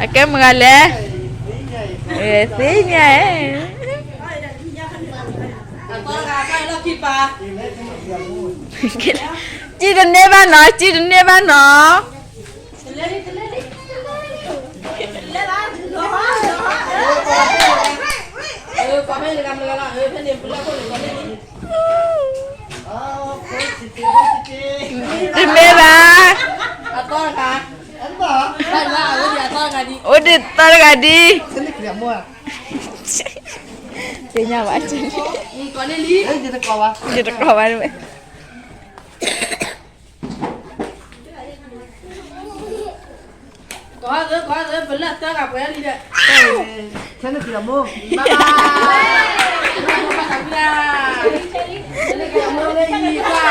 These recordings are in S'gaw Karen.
အကဲမုၢ်ဂၤလဲၣ်, သ့ၣ်ညါဧၢ, စံၣ်တန့ၢ်ဘၣ်နီၤ, စံၣ်တန့ၢ်ဘၣ်နီၤ. တမ့ၢ်ဘၣ်, အိၣ်ဒံးသီတဂၤဒံး, သ့ၣ်ညါဘၣ်, ယတကိးဘၣ်ဝဲ. ကီသၢကီသၢ ပလၢသၢဂၤပှဲၤလံဒီး, ဆဲနုာ်ခရံာ်အမိၢ်, ဘၣ်ဘၣ်, ဆဲနုာ်ခရံာ်အမိၢ်လၢယံၤကွၢ်,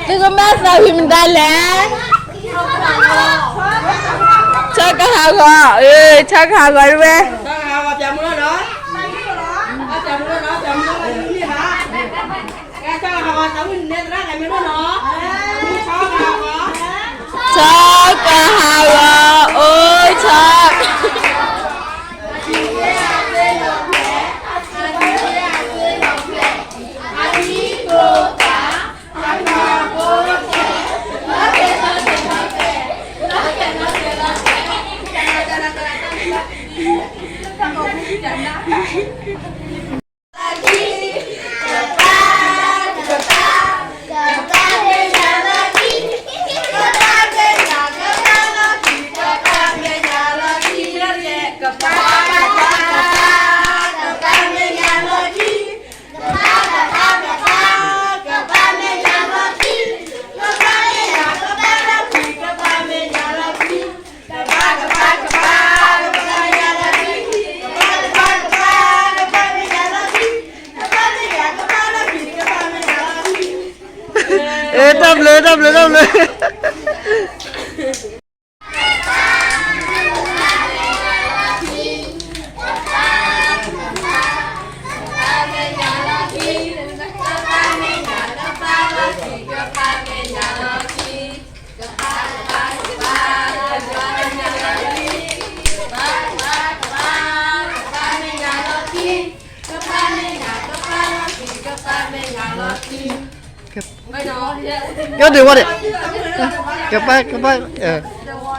သုကမၤသးဝံၤမတၤလဲၣ်. ဆီကဟးဂီၤ, အၢ ဆီကဟးဂီၤတဝဲ, ဆီကဟးဂီၤ, အိၣ်ဆီ တၢ်ဘျုး တၢ်ဘျုး တၢ်ဘျုး. ကဒုးဝဲဒၣ်, ကပၤ ကပၤ, ကဟီဒုး န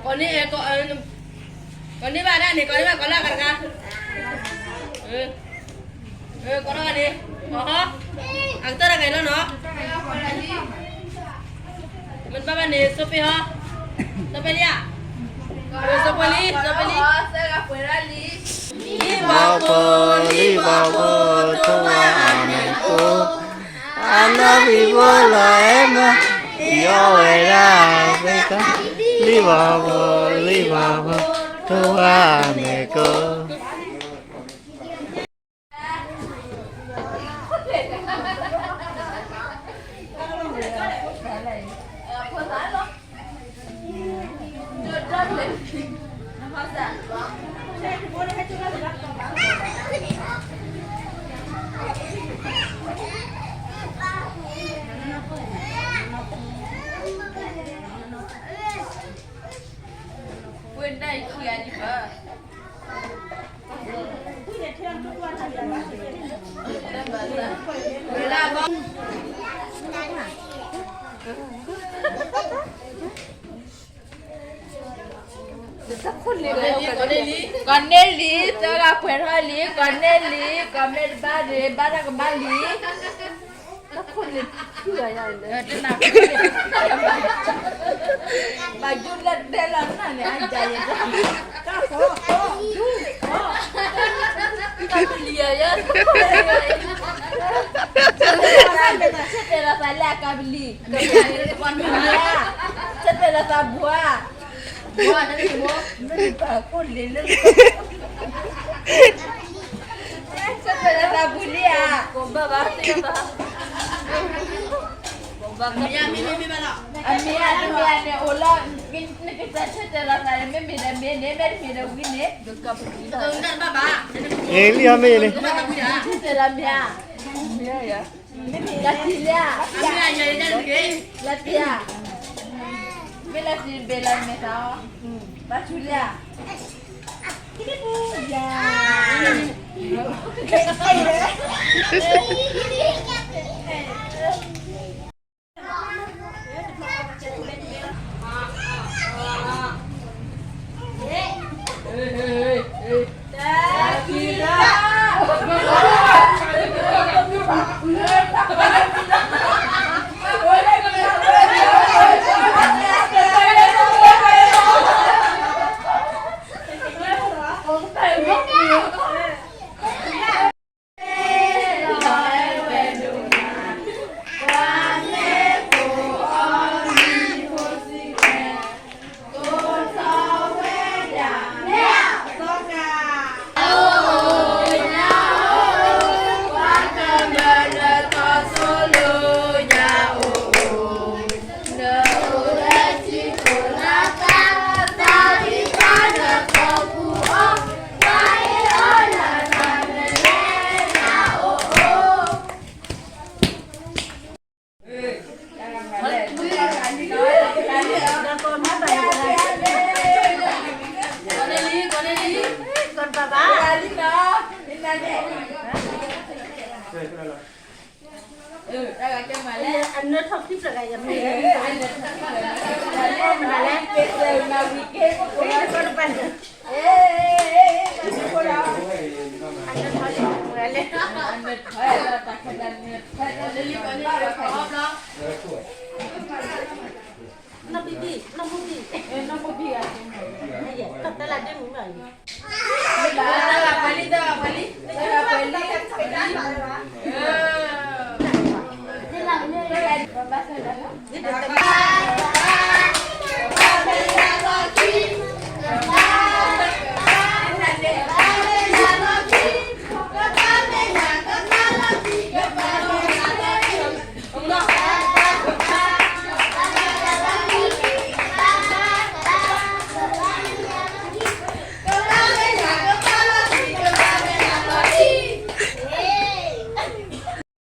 ကိးနီဘျီ. ကိးန့ၢ်, ကိးန့ၢ်ဘၣ်ဒၣ်န့ၣ် ကိးန့ၢ်ဘၣ်ကိးလၢအဂၤတဂၤ, ကိးထီၣ်ဂၤန့ၣ်, ဟီ, အကတၢၢ်တဂၤအံၤလီၤနီၤ, မ့ၢ်တဘၣ်ဘၣ်န့ၣ် စိပ့ၢ်ဟီ, စိပ့ၢ်လံဧါ, စိပ့ၢ်လံ, စိပ့ၢ်လံ. လံဘီဖိ, လံဘီဖိ, ထိၣ်ဝါအမဲာ်ကိၣ်, အနီၢ်ဖံးဖိလီၤအဲၣ်မး, ယီဝဲဒၣ်သ့ၣ်ခါ, လံဘီဖိ, လံဘီဖိ, ထိၣ်ဝါအမဲာ်ကိၣ်. ဝဲဒၣ်အံၤခံဂၤဒံးဘၣ်. ကိးန့ၢ်လံ, သၢဂၤပှဲၤထီၣ်လံ, ကိးန့ၢ်လံ, ကိးမ့ၢ်တဘၣ်န့ၣ် ဘၣ်တၢ်ကဘၣ်လံ. တၢ်ခိၣ်န့ၣ်ထံၣ်လီၤယၤလၢ, ဘၣ်ယိၣ်လၢတဲလီၤနၤန့ၣ် အယၤယဲ, တၢ်ခိၣ်, တၢ်ခိၣ်, ယဲ, ဆၢတဲာ်လီၤသးလၢအကါပလံၤ, ဆၢတဲာ်လီၤသးဘှါ, ဘှါ, မ့ၢ်ပာ်ခိၣ်လ့ၤလၢ, ဆၢတဲာ်လီၤသးဘှါလံဧါ, အမ့ၢ်ဧါ, မ့ၢ်မ့ၢ်ဘၣ်လီၤ, အမ့ၢ်ဧါ, မ့ၢ်ဧါန့ၣ် အိၣ်လီၤ, နကစၢ်ဆၢတဲာ်လီၤသးန့ၣ် မ့မ့ၢ်ဒီးမ့ၢ်န့ၣ် မ့တမ့ၢ်ဒီးဝံၤန့ၣ်, လံအမ့ၢ်န့ၣ်, ဆၢတဲာ်လီၤမ့ၢ်ဧါ, လၢတံၢ်လံဧါ, လၢတံၢ်ဧါ, မ့ၢ်လၢတံၢ်ဘ့ၣ်လီၤမ့ၢ်သး, ဘၣ်ဆူလံဧါ.